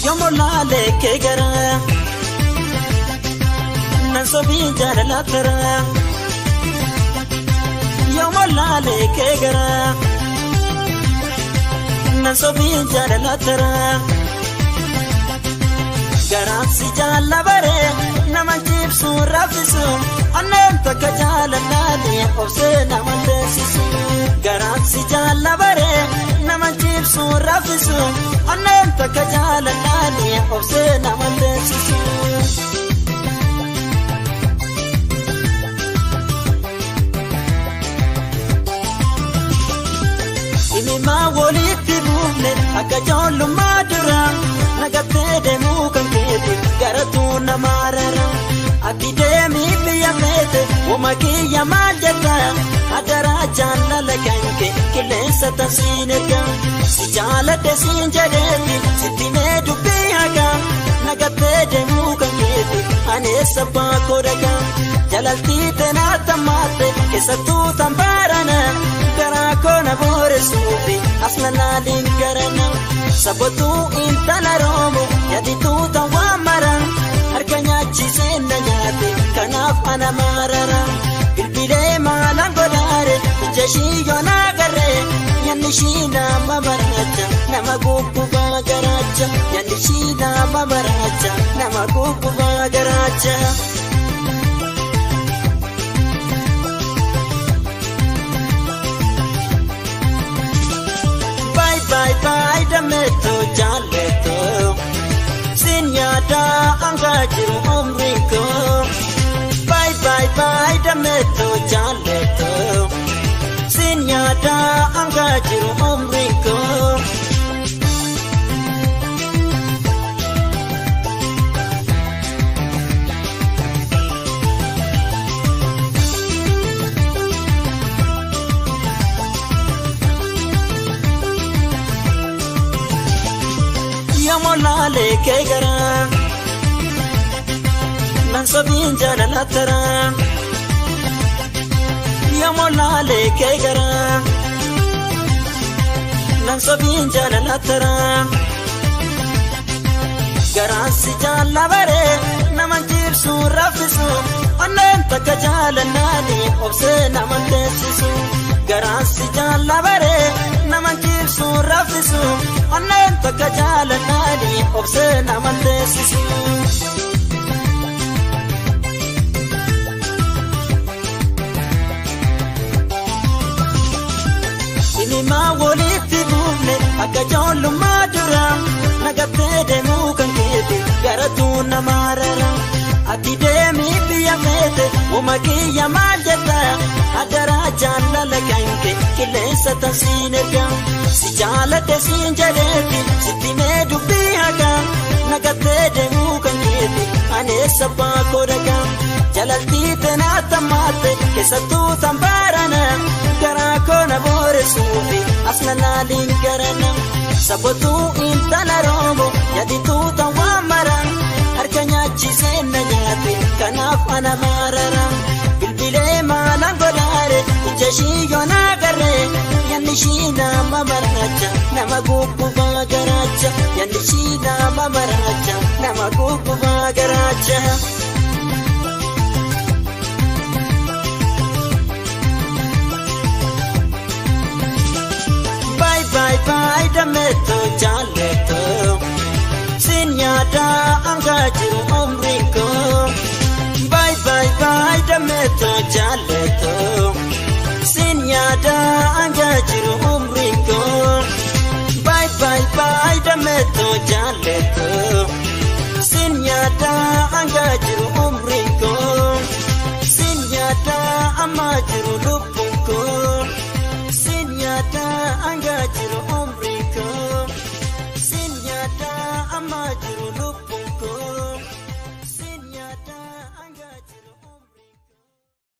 Yoomolaalee kee gara nan sobiin jaalala tara. Yoomolaalee kee gara nan sobiin jaalala tara. Garaansi jaalla baree nama jibsu raffisu onneen takka jaalalaanii obsee nama teessisu. Garaansi jaalla baree nama jibsu raffisu onneen takka jaalalaanii obsee nama teessisu. Himimaa walitti buufne akka ijoollummaa dura nagattee deemuu kan keeti garatuu nama rara. Ati deemii biyya feete wama kiyya maal jetta adaraa jaalala kan kee qilleensa tasiin erga. Si jaaladhe siin jedheeti sitti mee dubbii haqa nagattee deemuu kan keeti aneessa baakoo dhagaa. Jalaltii teenaa tammaatte keessattuu tambaarana garaa koona booresuufi as lalaaliin garana. Sabatuu intala roomu yaadituu tan waan maran harka nyaachisee na nyaate kanaaf ana maarara. Bilbilee maalaan godhaare ija ishii yoonaa garee nyaanni ishii nama maraacha nama gubbaa garaacha nyaanni ishii nama maraacha nama gubbaa garaacha. Bye bye bye dameeto jaalleeto siin yaada hangaa jiru umriin koo. Bye bye bye dameeto jaalleeto siin yaada hangaa jiru umriin koo. Yoomolaalee kee gara nan sobiin jaalala tara. Yoomolaalee kee gara nan sobiin jaalala tara. Garaansi jaalla baree nama jibsu raffisu onneen takka jaalalaanii obsee nama teessisu. Garaansi jaalla baree nama jibsu raffisu onneen takka jaalalaanii obsee nama teessisu. Himimaa walitti buufne akka ijoollummaa dura nagattee deemuu kan keeti garatuu nama rara. Ati deemii biyya feete wama kiyya maal jetta adaraa jaalala kan kee qilleensa tasiin erga. Si jaaladhe siin jedheeti sitti mee dubbii haqa nagattee deemuu kan keeti aneessa baakoo dhagaa. Jalaltii teenaa tammaatte keessattuu tambaarana garaa koona booresuufi as lalaaliin garana. Sabatuu intala roomu yaadituu tan waan maran harka nyaachisee na nyaate kanaaf ana maarara. Bilbilee maalaan godhaare ija ishii yoonaa garee nyaanni ishii nama maraacha nama gubbaa garaacha nyaanni ishii nama maraacha nama gubbaa garaacha. Bye bye bye dameeto jaalleeto siin yaada hangaa jiru umriin koo. Bye bye bye dameeto jaalleeto siin yaada hangaa jiru umriin koo. Bye bye bye dameeto jaalleeto.